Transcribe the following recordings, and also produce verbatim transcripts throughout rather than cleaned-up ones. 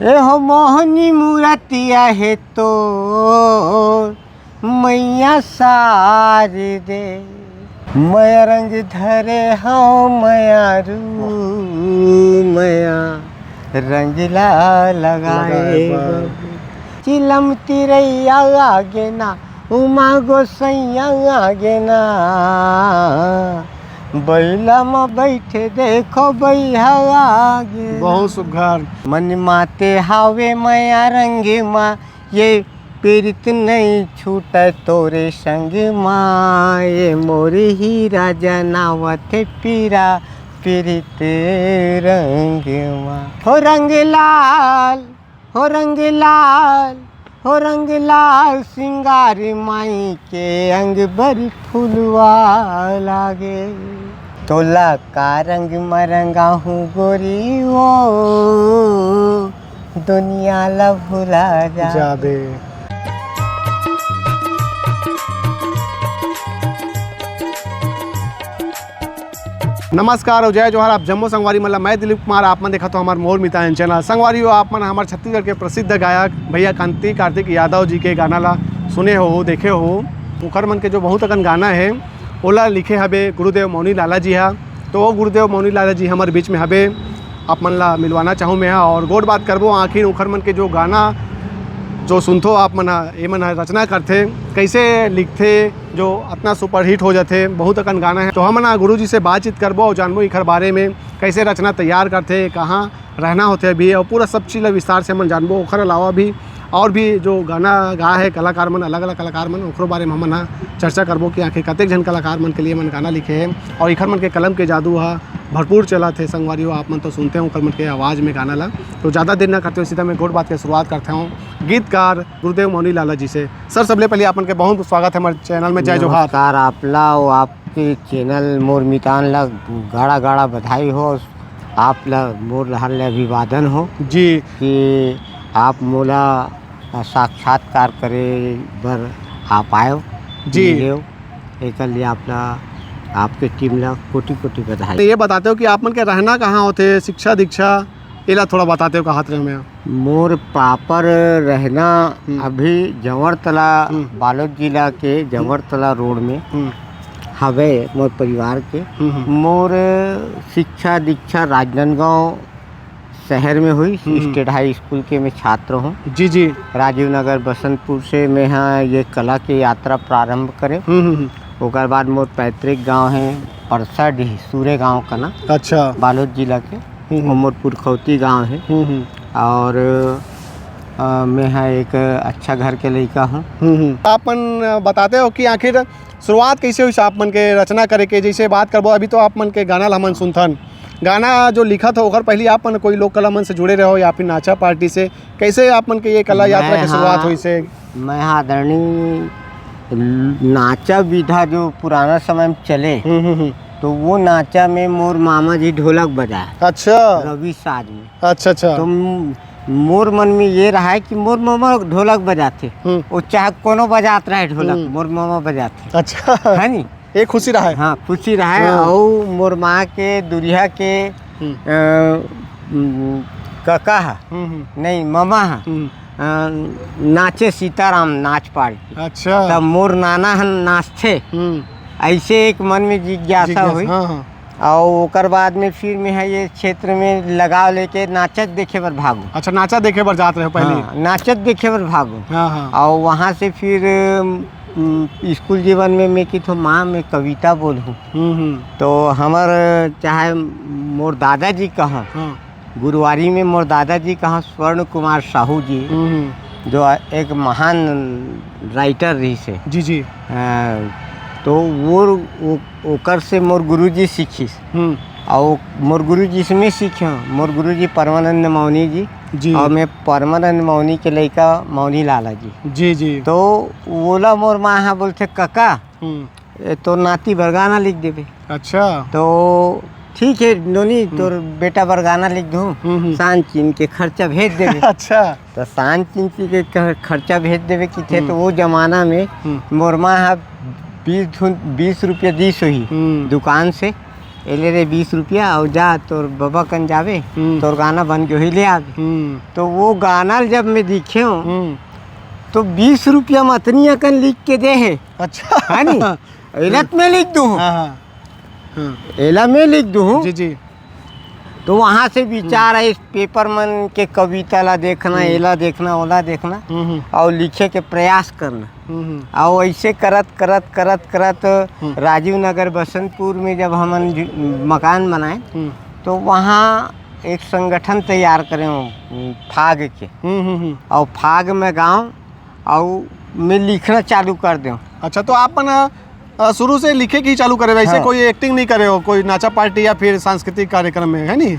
ए हो मोहनी मूरतिया हे तोर, मैया सारी दे। मैं रंग धरे हूँ मयारू, मया रंग ला लगाए लगाए बर। बर। चिलम तिरैया आगे ना, उमा गोसैया आगे ना, बैला म बैठे देखो बैहा आगे ना। बहुत सुघर। मन माते हावे मया रंग मा, ये पीरित नहीं छूटे तोरे संग मा, ये मोरे हीरा जनावत हे पीरा पीरित रंग मा। हो रंग लाल, हो रंग लाल, हो रंग लाल, सिंगारी माई के अंग बरी फुलवा लागे। तोला का रंग म रंगाहूँ गोरी वो, दुनिया ला भुला जा। जाबे। नमस्कार अउ जय जोहार, आप जम्मो संगवारी मन ला मैं दिलीप कुमार, आप मन देखत हो हमर मोर मितान चैनल। संगवारी हो, आप मन हमर छत्तीसगढ़ के प्रसिद्ध गायक भैया कांति कार्तिक यादव जी के गाना ला सुने हो, देखे हो। उखर मन के जो बहुत अकन गाना हे, ओला लिखे हबे गुरुदेव मौनी लाला जी हा। तो वो गुरुदेव मौनी लाला जी हमर बीच में हबे, आप मन ला मिलवाना चाहूँ मैं हा। और गोठ बात करबो आखिर उखर मन के जो गाना जो सुनथो आप मन हा, ये मन हा रचना करथे, कैसे लिखथे, जो अतना सुपरहिट हो जाथे, बहुत अकन गाना हे। तो हमन हा गुरु जी से बातचीत करबो और जानबो इखर बारे में, कैसे रचना तैयार करथे, कहाँ रहना होथे अभी, और पूरा सब चीज ला विस्तार से हमन जानबो। ओखर अलावा भी और भी जो गाना गा हे कलाकार मन, अलग-अलग कलाकार मन, ओखरो बारे में हमन हा चर्चा करबो कि आखिर कतेक झन कलाकार मन के लिए मन गाना लिखे हे और इखर मन के कलम के जादू हा भरपूर चलत हे। संगवारी हो, आप मन तो सुनते हो ओखर मन के आवाज में गाना ला। तो ज्यादा देर ना करते हुए सीधा मैं गोठ बात के शुरुआत करते हूँ गीतकार गुरुदेव मौनी लाला जी से। सर, सबले पहले आप मन के बहुत स्वागत हे हमर चैनल में। जय जोहार। नमस्कार आप ला, अउ आपके चैनल मोर मितान ला गाड़ा गाड़ा बधाई हो। आप ला मोर डहर ले अभिवादन हो जी। कि आप मोला साक्षात्कार करे बर आप आयो, जी। मिलेव। एकर लिए आप ला, आपके टीम ला कोटि कोटि बधाई। तो ये बताते हो कि आप मन के रहना कहाँ होथे, शिक्षा दीक्षा, एला थोड़ा बताते हो, कहात रहे मैं। मोर पापर रहना हम्म। अभी जंवरतला, हम्म। बालोद जिला के जंवरतला रोड में हम्म। हवे मोर परिवार के। हम्म, हम्म। मोर शिक्षा दीक्षा राजनांदगांव शहर में हुई, हम्म। स्टेट हाई स्कूल के मैं छात्र हूँ। जी, जी। राजीव नगर बसंतपुर से मैं हा ये कला के यात्रा प्रारंभ करे। हम्म, हम्म, हम्म। ओकर बाद मोर पैतृक गांव हे परसाडीह, सूरे गांव कना, अच्छा। बालोद जिला के। हम्म, हम्म। वो मोर पुरखौती गांव हे। हम्म, हम्म। और, अ, मैं हा एक अच्छा घर के लइका हूँ। हम्म, हम्म। आप मन, अ, बताते हो कि आखिर शुरुआत कैसे हुई आप मन के रचना करे के? जैसे बात करबो, अभी तो आप मन के गाना ला हमन सुनथन, गाना जो लिखत हो ओकर पहली आप मन कोई लोक कला मन से जुड़े रहो या फिर नाचा पार्टी से, कैसे आप मन के ये कला यात्रा मैं के शुरुआत हाँ, हुई से? मैं हाँ आदरणीय नाचा विधा जो पुराना समय में चले, हम्म, हम्म, हम्म। तो वो नाचा में मोर मामा जी ढोलक बजाए। अच्छा। रवि साज में। अच्छा, अच्छा। तो म-, मोर मन में ये रहा है कि मोर मामा ढोलक बजाथे। हम्म। वो चाहे कोनो बजात रहे ढोलक, हम्म। मोर मामा बजाथे। अच्छा। है नी? ये खुशी रहा है। हाँ, खुशी रहा है। हाँ। और मोर माँ के दुरिहा के, हम्म। अ, उम, कका हा। हम्म, हम्म। नहीं, मामा हा। हम्म। अ, नाचे सीताराम नाच पार्टी। अच्छा। तब मोर नाना हन नाचथे। हम्म। ऐसे एक मन में जिज्ञासा जिज्ञासा, हुई। हाँ, हाँ। और ओकर बाद में फिर मैं हा ये क्षेत्र में लगाव लेके नाचत देखे बर भागू। अच्छा, नाचा देखे बर जात रहे पहले? हाँ, नाचत देखे बर भागू। हाँ, हाँ। और वहाँ से फिर, उम, स्कूल जीवन में मैं की थो माँ मैं कविता बोलहूँ। हम्म, हम्म। तो हमर चाहे मोर दादाजी कहा, हाँ। गुरुवारी में मोर दादाजी कहा स्वर्ण कुमार साहू जी, हम्म, हम्म। जो एक महान राइटर रही से। जी, जी। अ, तो वो, वो, ओकर से मोर गुरुजी सीखिस। हम्म। और मोर गुरुजी से मैं सीखे, मोर गुरुजी परमानंद मौनी जी। जी। और मैं परमानंद मौनी के लइका मौनी लाला जी। जी, जी। तो ओला मोर माँ हा बोलथे, "कका, हम्म। ए, तोर नाती बर गाना लिख देबे।" अच्छा। तो ठीक है नोनी, हम्म। तोर बेटा बर गाना लिख दूँ, हम्म, हम्म। सांझ किन के खर्चा भेज देबे। अच्छा। तो सांझ किन के ख-, खर्चा भेज देबे किथे, हम्म। तो वो जमाना में हम्म। मोर माँ हा बीस धुन, बीस रुपया दीस होही हम्म। दुकान से। "ए ले रे बीस रुपया, अउ जा तोर बबा कन जाबे, हम्म। तोर गाना बन के होही, ले आबे।" हम्म। तो वो गाना ल जब मैं लिखे हूँ, हम्म। तो बीस रुपया म अतनी अकन लिख के दे हे। अच्छा। है नी? एला त मैं लिख दूँ हूँ। हाँ, हाँ। हाँ। एला मैं लिख दूँ हूँ। जी, जी। तो वहाँ से विचार हम्म। आइस, पेपर मन के कविता ला देखना, हम्म। एला देखना, ओला देखना, हम्म, हम्म। अउ लिखे के प्रयास करना। हम्म, हम्म। अउ ऐसे करत, करत, करत, करत हम्म। राजीव नगर बसंतपुर में जब हमन जु-, मकान बनाए, हम्म। तो वहाँ एक संगठन तैयार करे हूँ, फाग के। हम्म, हम्म, हम्म। अउ फाग में गाँव, अउ मैं लिखना चालू कर देव। अच्छा, तो आप मन, अ, शुरू से लिखे के ही चालू करे, वैसे हाँ। कोई acting नहीं करे हो, कोई नाचा पार्टी या फिर सांस्कृतिक कार्यक्रम में, है नी?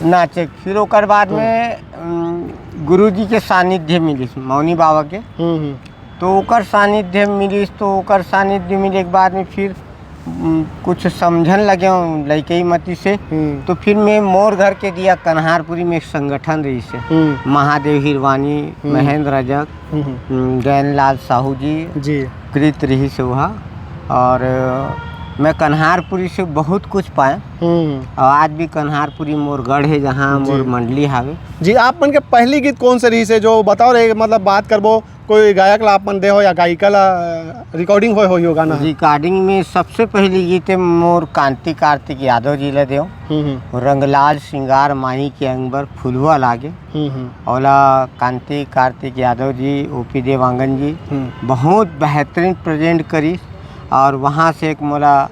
नाचे, फिर ओकर बाद हम्म। में, अम, गुरुजी के सानिध्य मिलिस, मौनी बाबा के। हम्म, हम्म। तो ओकर सानिध्य मिलिस, तो ओकर सानिध्य मिले के बाद में फिर, उम, कुछ समझन लगे हूँ लइकई मती से। हम्म। तो फिर मैं मोर घर के दिया कन्हारपुरी में एक संगठन रहिस हे। हम्म। महादेव हिरवानी, हम्म। महेंद्र रजक, हम्म, हम्म। उम, गैनलाल साहू जी, जी। कृत रहिस हे वहाँ। और, अ, मैं कन्हारपुरी से बहुत कुछ पाए। हम्म। और आज भी कन्हारपुरी मोर गढ़ हे, जहाँ जी। मोर मंडली हावे। जी, आप मन के पहली गीत कौन से रहिस हे, जो बताओ रे, मतलब बात करबो, कोई गायक ला आप मन दे हो या गायिका ला recording होए होही वो गाना? Recording में सबसे पहली गीत हे मोर कांति कार्तिक यादव जी ला देव। हम्म, हम्म। रंगलाल श्रृंगार माई के अंग बर फुलवा लागे। हम्म, हम्म। ओला कांति कार्तिक यादव जी, ओपी देवांगन जी हम्म। बहुत बेहतरीन present करिस और वहाँ से एक मोला,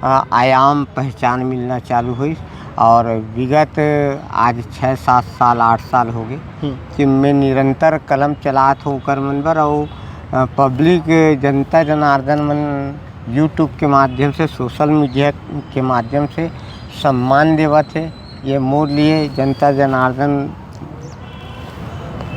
अ, आयाम पहचान मिलना चालू होइस और विगत आज छः सात साल, आठ साल हो गए हम्म। कि मैं निरंतर कलम चलात हूँ ओकर मन बर अउ, अ, public जनता जनार्दन मन YouTube के माध्यम से, social media के माध्यम से सम्मान देवत हे। ये मोर लिए जनता जनार्दन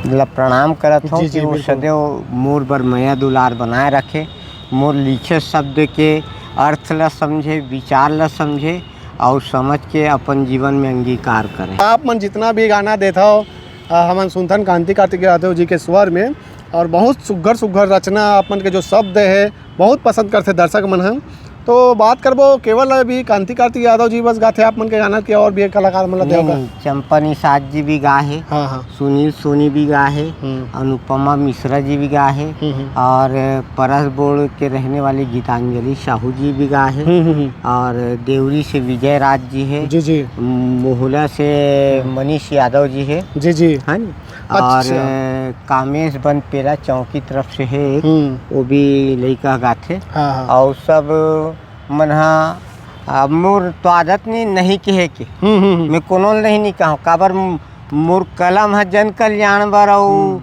ला प्रणाम करत हूँ जी, कि जी, वो बिल्कुल। सदैव मोर बर मया दुलार बनाए रखे, मोर लिखे शब्द के अर्थ ला समझे, विचार ला समझे और समझ के अपन जीवन में अंगीकार करे। आप मन जितना भी गाना देत हव, अ, हमन सुनथन कांति कार्तिक यादव जी के स्वर में, और बहुत सुघर सुघर रचना, आप मन के जो शब्द हे, बहुत पसंद करथे दर्शक मन ह। तो बात करबो केवल अभी कांति कार्तिक यादव जी बस गाथे आप मन के गाना के, और भी एक कलाकार मन ला नहीं, देवगा? नहीं, चंपा निषाद जी भी गा हे, हाँ, हाँ। सुनील सोनी भी गा हे, हम्म। अनुपमा मिश्रा जी भी गा हे, हम्म, हम्म। और परसबोड़ के रहने वाली गीतांजलि साहू जी भी गा हे, हम्म, हम्म, हम्म। और देवरी से विजय राज जी हे, जी, जी। मोहला से हम्म। मनीष यादव जी हे, जी, जी। है नी? और, अच्छा। अ, कामेश बनपेरा चौकी तरफ से हे एक, हम्म। वो भी लइका गाथे। हाँ, हाँ। और सब मन हा, अ, मोर तो आदत नहीं, नहीं कहे के। हम्म, हम्म, हम्म। मैं कोनो ल नहीं, नहीं कहूँ, काबर म-, मोर कलम ह जन कल्याण बर अउ, हम्म। अ,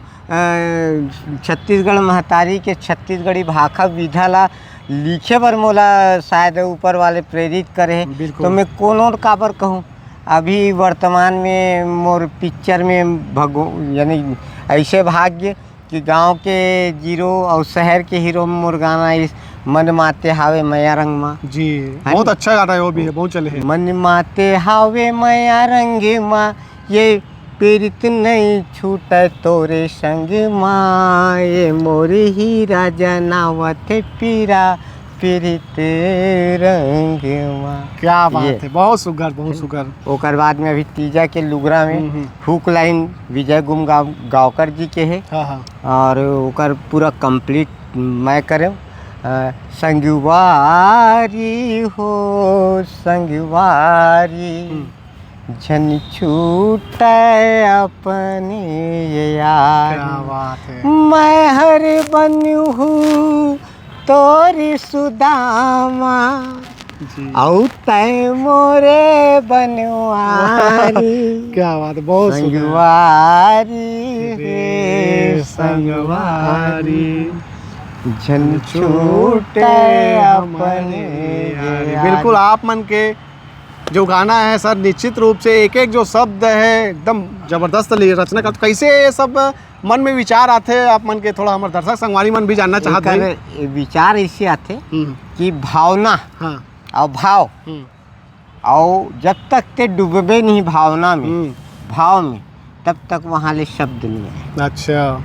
छत्तीसगढ़ महतारी के छत्तीसगढ़ी भाखा विधा ला लिखे बर मोला शायद ऊपर वाले प्रेरित करे हे। बिल्कुल। तो मैं कोनो ल काबर कहूँ, अभी वर्तमान में मोर पिक्चर में भगो-, यानी ऐसे भाग्य कि गांव के जीरो और शहर के हीरो में मोर गाना इस मन माते हावे मया रंग मा। जी, है बहुत ना? अच्छा गाना है, वो भी है, बहुत चले हैं। मन माते हावे मया रंग मा, ये पीरित नहीं छूटे तोरे संग मा, ये मोर हीरा जनावत पीरा, पीरित रंग मा। क्या बात ये। है, बहुत सुघर, बहुत सुघर। ओकर बाद में अभी तीजा के लुगरा में हम्म, हम्म। हुक लाइन विजय गुम गांव-, गांवकर जी के है। हाँ, हाँ। और ओकर पूरा complete मैं करे, अ, संगवारी हो, संगवारी, हम्म। झन छूटे अपने ये यार। क्या बात है। मैं हर बनहूँ तोरी सुदामा, जी। अउ तै मोरे बनवारी। क्या बात है, बहुत सुंदर। संगवारी रे रे संगवारी, संगवारी, झन छूटे अपने यारी। यारी। बिल्कुल, आप मन के जो गाना है सर, निश्चित रूप से एक एक जो शब्द है एकदम जबरदस्त ले रचना कर। कैसे ये सब मन में विचार आथे आप मन के, थोड़ा हमर दर्शक संगवारी मन भी जानना चाहत एकर भाई। ये विचार ऐसे आथे हम्म। कि भावना हाँ। और भाव हम्म। और जब तक ते डूबबे नहीं भावना में, हम्म। भाव में, तब तक वहाँ ले शब्द नहीं आए। अच्छा,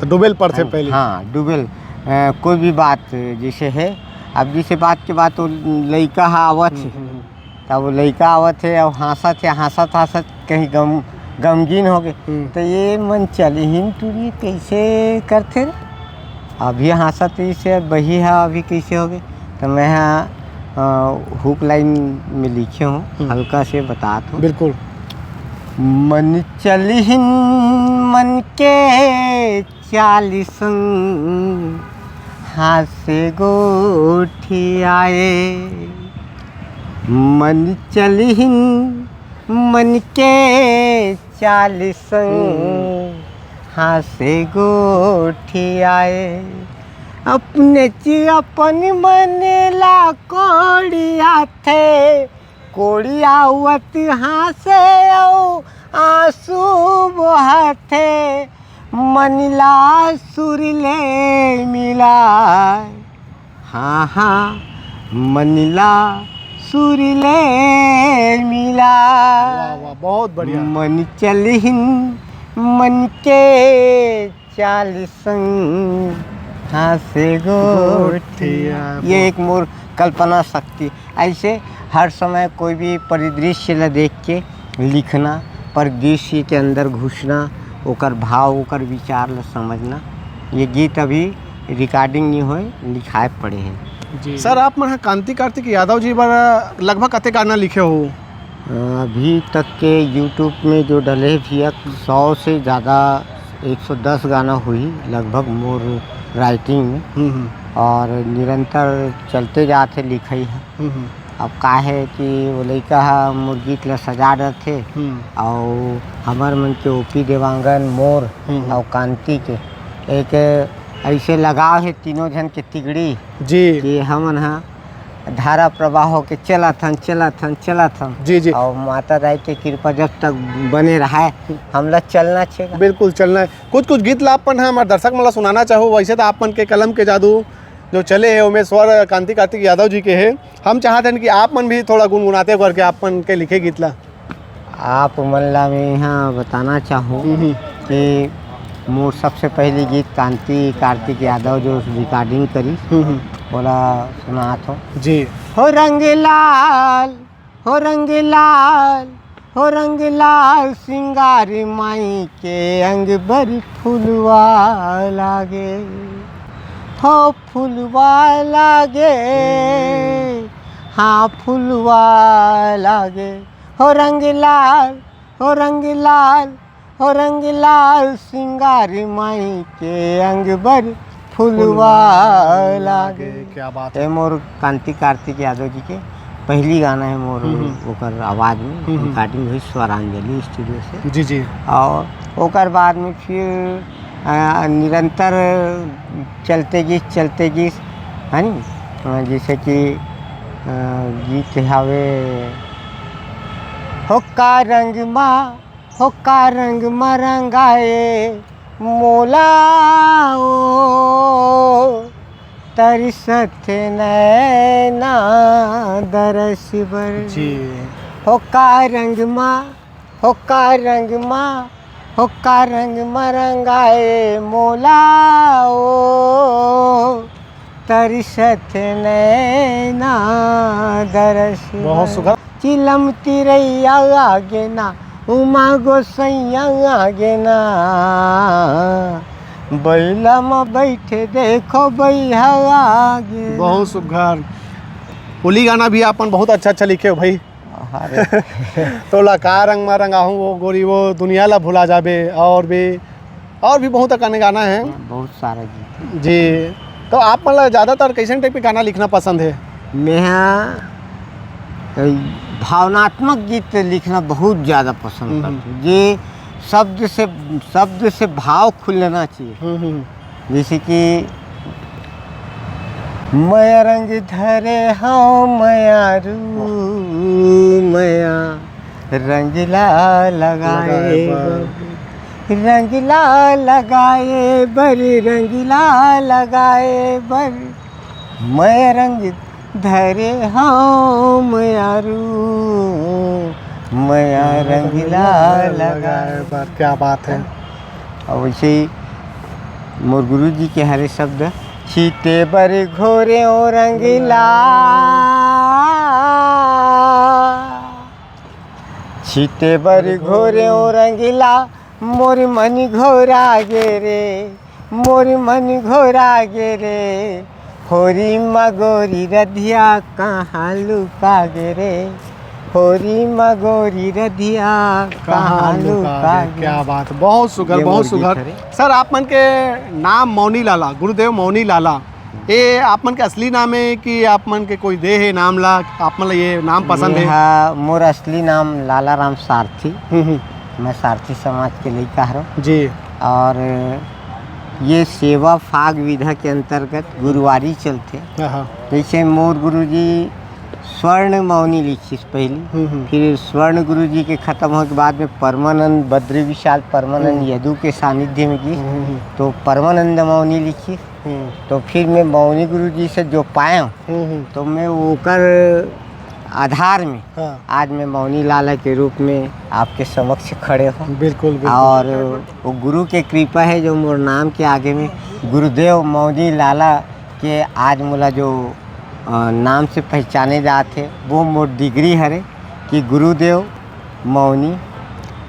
तो डूबेल पढ़थे हाँ, पहले? हाँ, डूबेल, अ, कोई भी बात जैसे है, अब जैसे बात के बात वो लइका हा आवत हम्म, है, हम्म, हम्म। तब वो लइका आवत हे अउ हाँसत हे, हाँसत हाँसत कहीं गम गमगीन हो गए। हम्म। तो ये मन चलिहिन टुरी कैसे करथे रे? अभी हाँसत इसे बही हा, अभी कैसे हो गए? तो मैं हा हुक लाइन में लिखे हूँ, हम्म। हल्का से बतात हूँ। बिल्कुल। मन चलिहिन मन के चाल संग हाँसे गोठियाए। मन चलिहिन मन के चाल संग हाँसे गोठियाए। अपने च अपन मन ला कोड़ियाथे, कोड़ियावत हाँसे अउ आंसू बोहाथे। मन ला सुर ले मिलाए, हाँ हाँ, मन ला सुर ले मिलाए। वाह, वाह, बहुत बढ़िया। मन चलिहिन मन के चाल संग हाँसे गोठिया। ये एक मोर कल्पना शक्ति। ऐसे हर समय कोई भी परिदृश्य ला देख के लिखना, परिदृश्य के अंदर घुसना, ओकर भाव, ओकर विचार ला समझना। ये गीत अभी रिकॉर्डिंग नहीं होए, लिखाए पड़े हैं। जी। सर, आप मन ह कांति कार्तिक यादव जी बर लगभग कते गाना लिखे हो? अभी तक के YouTube में जो डले हे भैया, सौ से ज़्यादा, एक सौ दस गाना हुई लगभग मोर राइटिंग में। हम्म, हम्म। और निरंतर चलते जात हे लिखई ह। हम्म, हम्म। अब का हे कि वो लइका ह मोर गीत ला सजा डरथे, हम्म। अउ हमर मन के ओपी देवांगन, मोर हम्म, हम्म। अउ कांति के एक ऐसे लगाव हे तीनों झन के तिगड़ी जी। कि हमन ह धारा प्रवाह होके चलत हन, चलत हन, चलत हन। जी, जी। अउ माता राय के कृपा जब तक बने रहाय, हमला चलना छेगा। बिल्कुल चलना हे। कुछ, कुछ गीत ला अपन ह हमर दर्शक मन ला सुनाना चाहो, वैसे तो आप मन के कलम के जादू जो चले हे, ओमे स्वर कांति कार्तिक यादव जी के हे। हम चाहत हन कि आप मन भी थोड़ा गुनगुनाते करके आप मन के लिखे गीत ला। आप मन ला मैं यहाँ बताना चाहूँ हम्म, हम्म। कि मोर सबसे पहली गीत कांति कार्तिक यादव जो रिकॉर्डिंग करी, हम्म, हम्म। ओला सुनात हूँ। जी। हो रंग लाल, हो रंग लाल, हो रंग लाल, सिंगार माई के अंग बर फुलवा लागे, हो फुलवा लागे, हाँ फुलवा लागे। हो रंग लाल, हो रंग लाल, हो रंग लाल, सिंगार माई के अंग बर फुलवा फुलवा लागे। लागे। क्या बात है। ए मोर कांति कार्तिक यादव जी के पहली गाना हे मोर, हम्म, हम्म। ओकर आवाज़ में हम्म, हम्म। रिकॉर्डिंग हुई स्वरांजलि स्टूडियो से। जी, जी। और ओकर बाद में फिर, अ, निरंतर चलते गीत, चलते गीत, है नी? अ, जैसे कि, अ, गीत हवे, हो का रंग मा, हो का रंग मा रंगाए मोला ओ, तरसत नैना दरस बर। जी। हो का रंग मा, हो का रंग मा, हो का रंग मा रंगाए मोला ओ, तरसत नैना दरस बहुत बर। सुघर। चिलम तिरैया आगे ना, उमा गोसैया आगे ना, बैला म बैठे देखो बैहा आगे ना। बहुत सुघर। होली गाना भी आपन बहुत अच्छा अच्छा लिखे हो भाई। अरे। तोला का रंग मा रंगाहूँ वो गोरी, वो दुनिया ला भुला जाबे, और भी, और भी बहुत अकन गाना है। बहुत सारा गीत। जी, तो आप मन ला ज़्यादातर कैसन टाइप के गाना लिखना पसंद है? मैं, अ, भावनात्मक गीत लिखना बहुत ज़्यादा पसंद हम्म। करता हूँ। ये शब्द से, शब्द से भाव खुलना चाहिए। हम्म, हम्म। जैसे कि मया रंग धरे हव मयारू, मया रंग ला लगाए लगाए बर। बर, रंग ला लगाए बर, रंग ला लगाए बर, मया रंग धरे हव मयारू, मया रंग ला लगाए बर। क्या बात है। और वैसे ही मोर गुरु जी के हरे शब्द, छीते बर घोरे ओ रंग ला, छीटे बर घोरे ओ रंगीला, मोर मन घोरा गे रे, मोर मन घोरा गे रे। होरी म गोरी रधिया, कहाँ लुका गे रे? होरी म गोरी रधिया, कहाँ लुका गे? क्या बात, बहुत सुघर, बहुत सुघर। सर, आप मन के नाम मौनी लाला, गुरुदेव मौनी लाला, ये आप मन के असली नाम है कि आप मन के कोई दे है नाम ला, आप मन ला ये नाम पसंद है? मोर असली नाम लाला राम सारथी। हम्म, हम्म। मैं सारथी समाज के लइका हरव। जी। और ये सेवा फाग विधा के अंतर्गत गुरुवारी चलथे। हाँ, हाँ। जैसे मोर गुरुजी स्वर्ण मौनी लिखिस पहली, हम्म, हम्म। फिर स्वर्ण गुरुजी के खत्म होए के बाद में परमानंद, बद्री विशाल परमानंद हम्म। यदु के सानिध्य में गिस, हम्म, हम्म। तो परमानंद मौनी लिखिस। हम्म। तो फिर मैं मौनी गुरुजी से जो पाएंव, हम्म, हम्म। तो मैं ओकर आधार में हाँ। आज मैं मौनी लाला के रूप में आपके समक्ष खड़े हों। बिल्कुल, बिल्कुल। और वो गुरु के कृपा है जो मोर नाम के आगे में गुरुदेव मौनी लाला के आज मोला जो, अ, नाम से पहचाने जात हे, वो मोर डिग्री हरे कि गुरुदेव मौनी,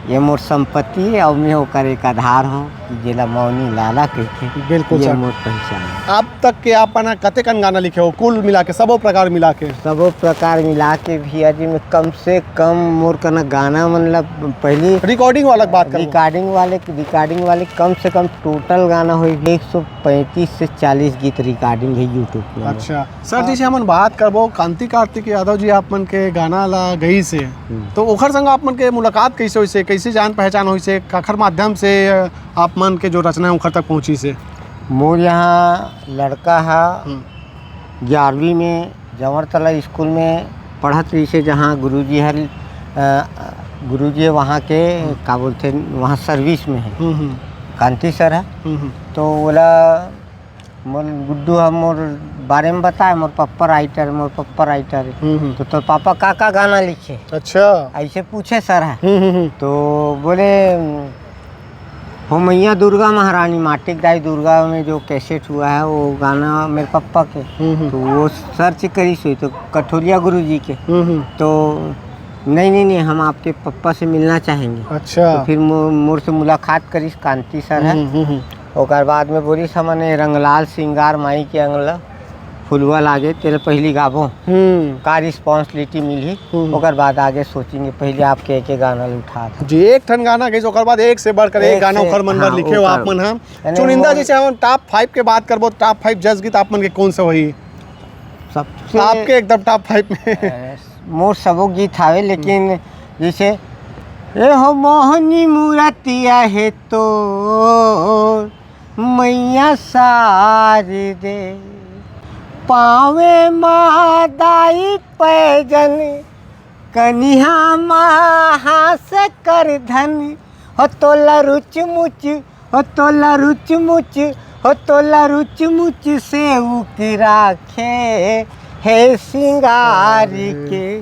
ये मोर संपत्ति हे और मैं ओकर एक आधार हों कि जेला मौनी लाला कहिथे। बिल्कुल ये सर। मोर पहचान हे। अब तक के आप मन कतेकन गाना लिखे हो, कुल मिला के, सबो प्रकार मिला के? सबो प्रकार मिला के भैया जी, मैं कम से कम मोर कना गाना मन ला पहली recording वाला बात करबो। Recording वाले, recording वाले कम से कम total गाना होही एक सौ पैंतीस से चालीस गीत recording है YouTube में। अच्छा। सर, जैसे हमन बात करबो कांति कार्तिक यादव जी आप मन के गाना ला गइस हे, हम्म। तो ओखर संग आप मन के मुलाकात कैसे होइस हे, कैसे जान पहचान होइस हे, काखर माध्यम से, अ, आप मन के जो रचना है ओखर तक पहुँचिस हे? मोर यहाँ लड़का हा हम्म। ग्यारहवीं में जंवरतला स्कूल में पढ़त रहिस हे, जहाँ गुरुजी हर, अ, गुरुजी वहाँ के, हम्म। का बोलथे, वहाँ service में है, हम्म, हम्म। कांति सर है। हम्म, हम्म। तो ओला मोर गुड्डू ह मोर बारे में बताए, मोर पप्पा राइटर, मोर पप्पा राइटर। हम्म, हम्म। तो तोर पापा का का गाना लिखे? अच्छा। ऐसे पूछे सर ह। हम्म, हम्म, हम्म। तो बोले, हो मैया दुर्गा महारानी, माटिक दाई दुर्गा में जो कैसेट हुआ है, वो गाना मेरे पप्पा के। हम्म, हम्म। तो वो सर्च करिस होही तो कठोलिया गुरु जी के। हम्म, हम्म। तो नहीं, नहीं, नहीं, हम आपके पप्पा से मिलना चाहेंगे। अच्छा। तो फिर मो-, मोर से मुलाकात करिस, कांति सर है। हम्म, हम्म, हम्म। ओकर बाद में बोलिस, "हमन ए रंगलाल सिंगार माई के अंग ल फुलवा लागे, तेला पहिली गाबो, हम्म। का रिस्पॉन्सिबिलिटी मिलही, हम्म। ओकर बाद आगे सोचेंगे, पहले आपके एक, एक गाना ल उठा था।" जी, एक ठन गाना गइस, ओकर बाद एक से बढ़कर एक एक गाना से, ओकर मन बर हाँ, लिखे हो ओकर आप मन ह। यानी चुनिंदा मोर जैसे हम टॉप फाइव के बात करबो, टॉप फाइव जस गीत आप मन के कौन सा होही? सबसे आपके एकदम टॉप फाइव में। अ, मोर सबो गीत हावे, लेकिन हम्म। जैसे, ए हो मोहनी मूरतिया हे तो मैया सार दे, पावे मा दाई पैजन, कनिहा मा हास कर धन, हो तोला रुच मुच, हो तोला रुच मुच, हो तोला रुच मुच से उक राखे हे सिंगार के।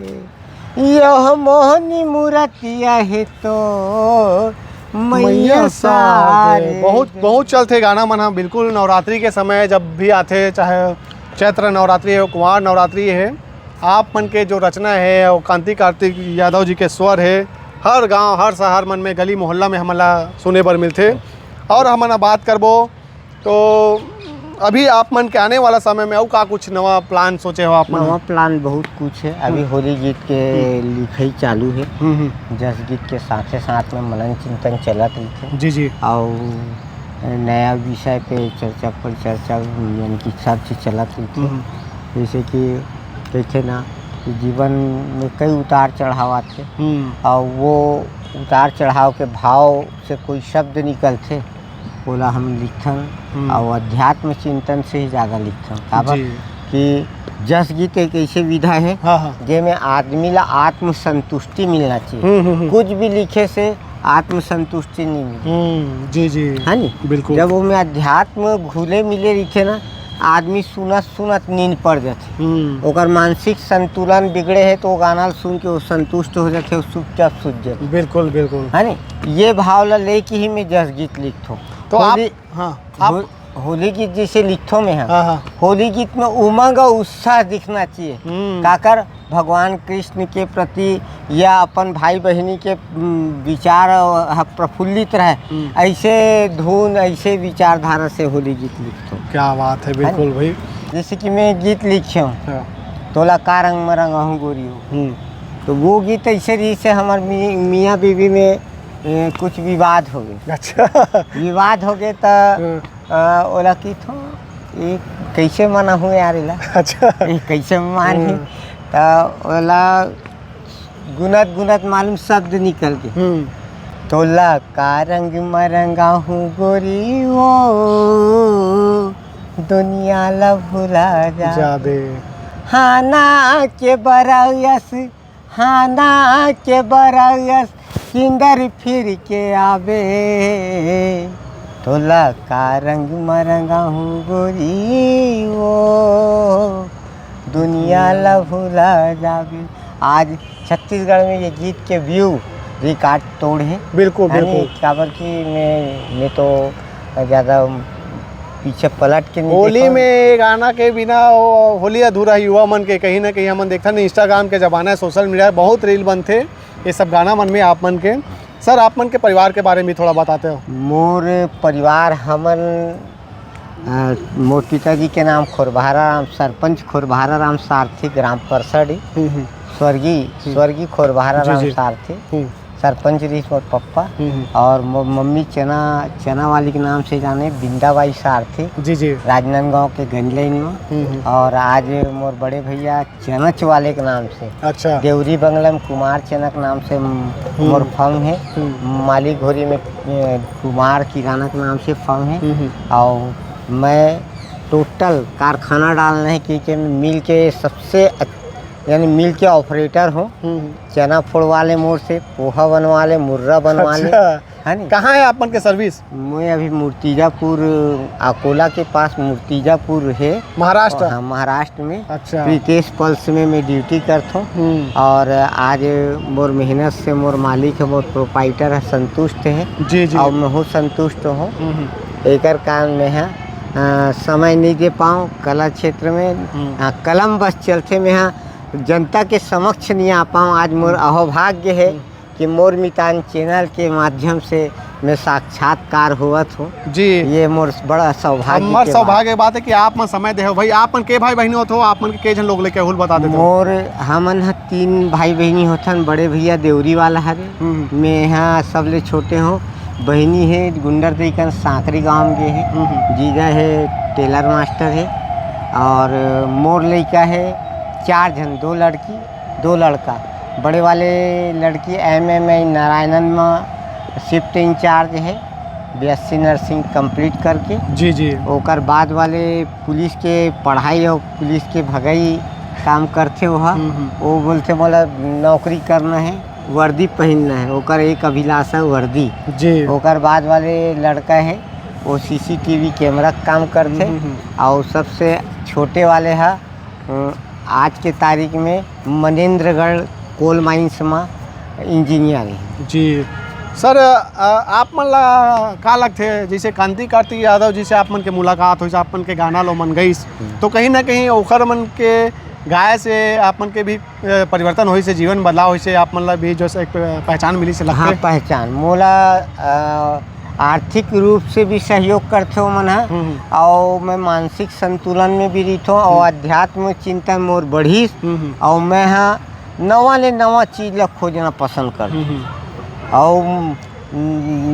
यह मोहनी मूरतिया हे तो मैया मैया सार सार दे। बहुत, बहुत चलथे गाना मन ह। बिल्कुल नवरात्रि के समय जब भी आथे, चाहे चैत्र नवरात्रि हो, कुंवार नवरात्रि हे, आप मन के जो रचना हे, वो कांति कार्तिक यादव जी के स्वर हे, हर गांव, हर शहर मन में, गली मोहल्ला में हमन ला सुने बर मिलथे। और हमन ह बात करबो तो अभी आप मन के आने वाला समय में अउ का कुछ नवा प्लान सोचे हो आप मन? नवा प्लान बहुत कुछ है। अभी हम्म। होली गीत के हम्म। लिखई चालू है। हम्म, हम्म। जस गीत के साथे साथ में मनन चिंतन चलत रहिथे। जी, जी। अउ नया विषय पे चर्चा पर चर्चा, यानी कि सर्च चलत रहिथे। हम्म। जैसे कि कहिथे ना कि जीवन में कई उतार चढ़ाव आथे। हम्म। अउ वो उतार चढ़ाव के भाव से कोई शब्द निकलथे, ओला हम लिखथन, हम्म। अउ अध्यात्म चिंतन से ही ज्यादा लिखथन। काबर जी। कि जस गीत एक ऐसे विधा है, हाँ, हाँ। जेमे आदमी ला आत्म संतुष्टि मिलना चाहिए। हम्म, हम्म, हम्म। कुछ भी लिखे से आत्म संतुष्टि नहीं मिलती। हम्म, जी, जी। है नी? बिल्कुल। जब ओमे अध्यात्म घुले मिले रहिथे ना, आदमी सुनत सुनत नींद पड़ जाथे। हम्म। ओकर मानसिक संतुलन बिगड़े है, तो वो गाना ल सुन के वो संतुष्ट हो जाथे, वो चुपचाप सूत जाथे। बिल्कुल, बिल्कुल। है नी? ये भाव ला लेके ही मैं जस गीत लिखथों। तो आप होली, हाँ, आप हो-, होली गीत जैसे लिखथों मैं, हाँ। हाँ, हाँ। होली गीत में उमंग और उत्साह दिखना चाहिए। हम्म। काकर भगवान कृष्ण के प्रति या अपन भाई बहिनी के, उम, विचार ह प्रफुल्लित रहे, हम्म। ऐसे धुन, ऐसे विचारधारा से होली गीत लिखथों। क्या बात है, है ना? बिल्कुल भाई। जैसे कि मैं गीत लिखे हूँ, हाँ। "तोला का रंग में रंगाहूँ गोरी हो", हम्म। तो वो गीत ऐसे रहिस हे हमर मी-, मियाँ बीवी में, ए, कुछ विवाद हो गए। अच्छा। विवाद हो गए त, हाँ। अ, ओला कहिथों, "ये कैसे मनाहूँ यार एला?" अच्छा। "ये कैसे मानही?" हम्म। त ओला गुनत गुनत मालूम शब्द निकल गे। हम्म। "तोला का रंग म रंगाहूँ गोरी वो, दुनिया ला भुला जा जाबे। हाना के बरयस, हाना के बरयस, किंदर फिर के आबे। तोला का रंग म रंगाहूँ गोरी वो, दुनिया ला भुला जाबे।" आज छत्तीसगढ़ में ये गीत के view record तोड़ हे। बिल्कुल, है नी? बिल्कुल। काबर कि मैं, मैं तो ज़्यादा पीछे पलट के नहीं होली देखा। में ये गाना के बिना वो होली अधूरा हे। युवा मन के कहीं ना कहीं हमन देखथन, Instagram के जमाना हे, social media हे, बहुत reel बनथे ये सब गाना मन में आप मन के। सर, आप मन के परिवार के बारे में थोड़ा बताते हो? मोर परिवार, हमन, अ, मोर पिताजी के नाम खोरबहारा राम, सरपंच खोरबहारा राम सारथी, ग्राम परसड़ी, हम्म, हम्म। स्वर्गीय, हम्म। स्वर्गीय खोरबहारा जी, राम जी। सारथी, हम्म। सरपंच रहिस मोर पप्पा, हम्म, हम्म। और मोर मम्मी चना, चना वाली के नाम से जाने, बिंदाबाई सारथी, जी, जी। राजनांदगांव के गंज लाइन में। हम्म, हम्म। और आज मोर बड़े भैया चनच वाले के नाम से, अच्छा। देवरी बंगला में कुमार चनक नाम से म-, हम्म। मोर फर्म हे। हम्म। माली घोरी में, ए, कुमार किराना के नाम से फर्म हे। हम्म, हम्म। और मैं total कारखाना डालना हे कि, कि मिल के सबसे अच्छ-, यानी मिल के operator हों। हम्म, हम्म। चना फोड़वा ले मोर से, पोहा बनवा ले, मुर्रा बनवा ले। अच्छा। है नी? कहाँ हे आप मन के service? मैं अभी मूर्तिजापुर, अकोला के पास मूर्तिजापुर हे। महाराष्ट्र? हाँ, महाराष्ट्र में। अच्छा। प्रीतेश पल्स में मैं duty करथों। हम्म। और आज मोर मेहनत से मोर मालिक हे, मोर proprietor हे, संतुष्ट हे। जी, जी। और महूँ संतुष्ट हों। हम्म, हम्म। एकर कारण मैं ह, अ, समय नहीं दे पाओं कला क्षेत्र में। हम्म। हाँ, कलम बस चलथे। मैं ह जनता के समक्ष नहीं आ पाओं। आज मोर हम्म। अहोभाग्य हे। हम्म। कि मोर मितान channel के माध्यम से मैं साक्षात्कार होवत हों। जी। ये मोर बड़ा सौभाग्य हमर के बात। सौभाग्य के बात हे कि आप मन समय देहव। भाई, आप मन के भाई बहिनी होथो, आप मन के के झन लोग लेके आहू ल बता देते हो। मोर, हमन ह तीन भाई बहिनी होथन, बड़े भैया देवरी वाला हरे। हम्म। मैं ह सबले छोटे हों। बहिनी हे गुंडरदेही कन सांकरी गांव में गे हे। हम्म। जीजा हे tailor master हे। और मोर लइका हे चार झन, दो लड़की, दो लड़का। बड़े वाले लड़की एमएमआई नारायणन म shift in charge हे, बीएससी nursing complete करके। जी, जी। ओकर बाद वाले पुलिस के पढ़ाई और पुलिस के भगाई काम करथे ओहा। हम्म, हम्म। वो बोलथे, "मोला नौकरी करना हे, वर्दी पहिनना हे।" ओकर एक अभिलाषा वर्दी। जी। ओकर बाद वाले लड़का हे, वो सीसीटीवी कैमरा के काम करथे। हम्म, हम्म, हम्म। और सबसे छोटे वाले हा अ, आज के तारीख में मनेंद्रगढ़ coal mines म engineer हे। जी। सर, अ, आप मन ला का लगथे, जैसे कांति कार्तिक यादव जी से आप मन के मुलाकात होइस, आप मन के गाना लो मन गईस, हम्म। तो कहीं ना कहीं ओखर मन के गाय से आप मन के भी, अ, परिवर्तन होइस हे, जीवन बदलाव होइस हे, आप मन ला भी जो है एक, अ, पहचान मिलिस हे लगथे? हाँ, पहचान। मोला, अ, आर्थिक रूप से भी सहयोग करथे ओमन ह, हम्म, हम्म। अउ मैं मानसिक संतुलन में भी रहिथों अउ हम्म। आध्यात्मिक चिंतन मोर बढ़िस, हम्म, हम्म। अउ मैं ह नवा ले नवा चीज ला खोजना पसंद करथों। हम्म, हम्म। अउ म-,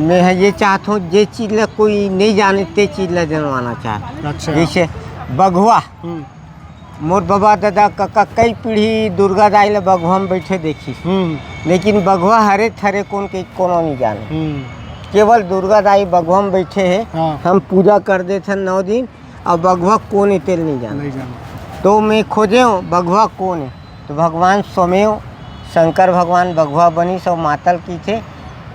मैं ह ये चाहथों, जे चीज ला कोई नहीं जाने, ते चीज ला जनवाना चाहथों। अच्छा। जैसे बघवा, हम्म। मोर बबा, ददा, कका कई पीढ़ी दुर्गा दाई ल बघवा म बइठे देखिस। हम्म। लेकिन बघवा हरे थरे कोन के कोनो नइ जाने। हम्म। केवल दुर्गा दाई बघवा म बइठे हे। हाँ। हम पूजा कर देथन नौ दिन, अउ बघवा कोन ए तेल नइ जाने। नइ जाने। तो मैं खोजेंव बघवा कोन ए, तो भगवान स्वमेव शंकर भगवान बघवा बनिस अउ मातल कहिथे,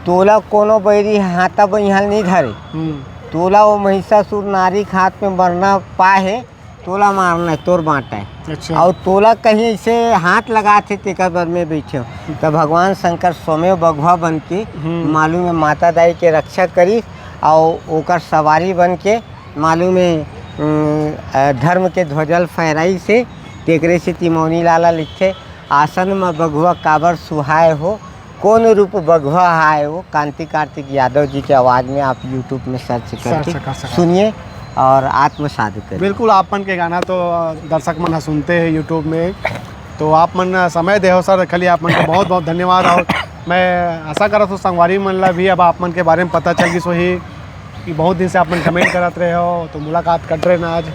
"तोला कोनो बैरी हाथा बइहाल नइ धरे। हम्म। तोला वो महिषासुर नारी के हाथ में मरना पाए हे।" तोला मारना हे, तोर बांटा हे। अच्छा। अउ तोला कहीं ऐसे हाथ लगात हे, तेकर बर मैं बइठे हों। त भगवान शंकर स्वमेव बघवा बन के हम्म। मालूम हे माता दाई के रक्षा करिस, अउ ओकर सवारी बन के मालूम हे, उम, अ, धर्म के ध्वजा ल फहराइस हे, तेकरे सेती मौनी लाल ल लिखथे, आसन म बघवा काबर सुहाए हो, कोन रूप बघवा आए हो, कांति कार्तिक यादव जी के आवाज में आप YouTube में सर्च करके कर सकते हैं। सुनिए और आत्मसात करिए। बिल्कुल, आप मन के गाना तो दर्शक मन ह सुनते हैं YouTube में, तो आप मन समय देहो सर, खाली आप मन के बहुत बहुत धन्यवाद। और मैं आशा करत हूँ संगवारी मन ला भी अब आप मन के बारे में पता चल गिस होही कि बहुत दिन से आप मन कमेंट करत रहे हो, तो मुलाकात करत रहे ना आज।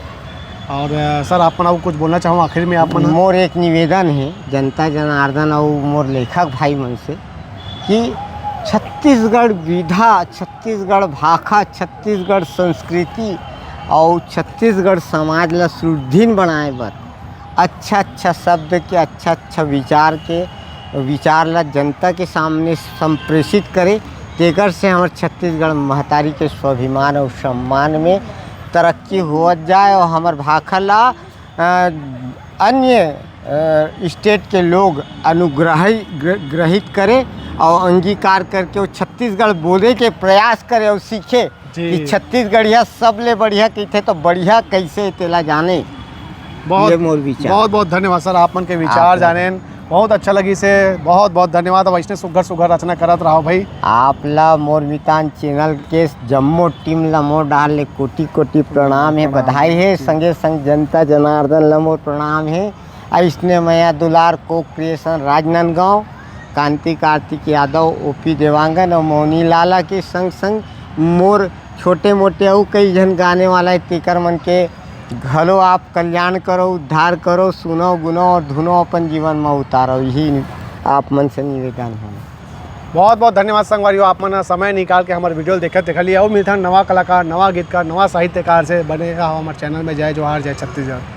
और अ, सर, आप मन अउ कुछ बोलना चाहो आखिर में आप मन? मोर एक निवेदन है जनता जनार्दन और मोर लेखक भाई मन से कि छत्तीसगढ़ विधा, छत्तीसगढ़ भाखा, छत्तीसगढ़ संस्कृति और छत्तीसगढ़ समाज ला सुदृढ़ बनाए बर अच्छा अच्छा शब्द के, अच्छा अच्छा विचार के, विचार ला जनता के सामने संप्रेषित करे, तेकर से हमर छत्तीसगढ़ महतारी के स्वाभिमान और सम्मान में तरक्की होवत जाए और हमर भाखा ला अ, अन्य स्टेट के लोग अनुग्रही ग्र- ग्रहित करे और अंगीकार करके वो छत्तीसगढ़ बोले के प्रयास करे और सीखे जी। कि छत्तीसगढ़िया सबले बढ़िया कहिथे तो बढ़िया कैसे तेला जाने। बहुत ये मोर विचार। बहुत बहुत धन्यवाद सर, आप मन के विचार आप जाने बहुत अच्छा लगिस हे। बहुत बहुत धन्यवाद। अब ऐसने सुघर सुघर रचना करत रहो भाई। आप ला मोर मितान चैनल के जम्मो टीम ला मोर डाहर ले कोटि कोटि प्रणाम हे, बधाई हे। संगे संग जनता जनार्दन ला मोर प्रणाम हे। ऐसने मया दुलार को क्रिएशन राजनांदगांव, कांति कार्तिक यादव, ओपी देवांगन और मोनी लाला के संग संग मोर छोटे मोटे अउ कई झन गाने वाला हे, तेकर मन के घलो आप कल्याण करो, उद्धार करो, सुनो गुनो और धुनो, अपन जीवन में उतारो, यही आप मन से निवेदन है। बहुत बहुत धन्यवाद संगवारी हो, आप मन समय निकाल के हमारे वीडियो देखे देखलिए। और मिलता नवा कलाकार, नवा गीतकार, नवा साहित्यकार से। बने रहो हमारे चैनल में। जय जोहार, जय छत्तीसगढ़।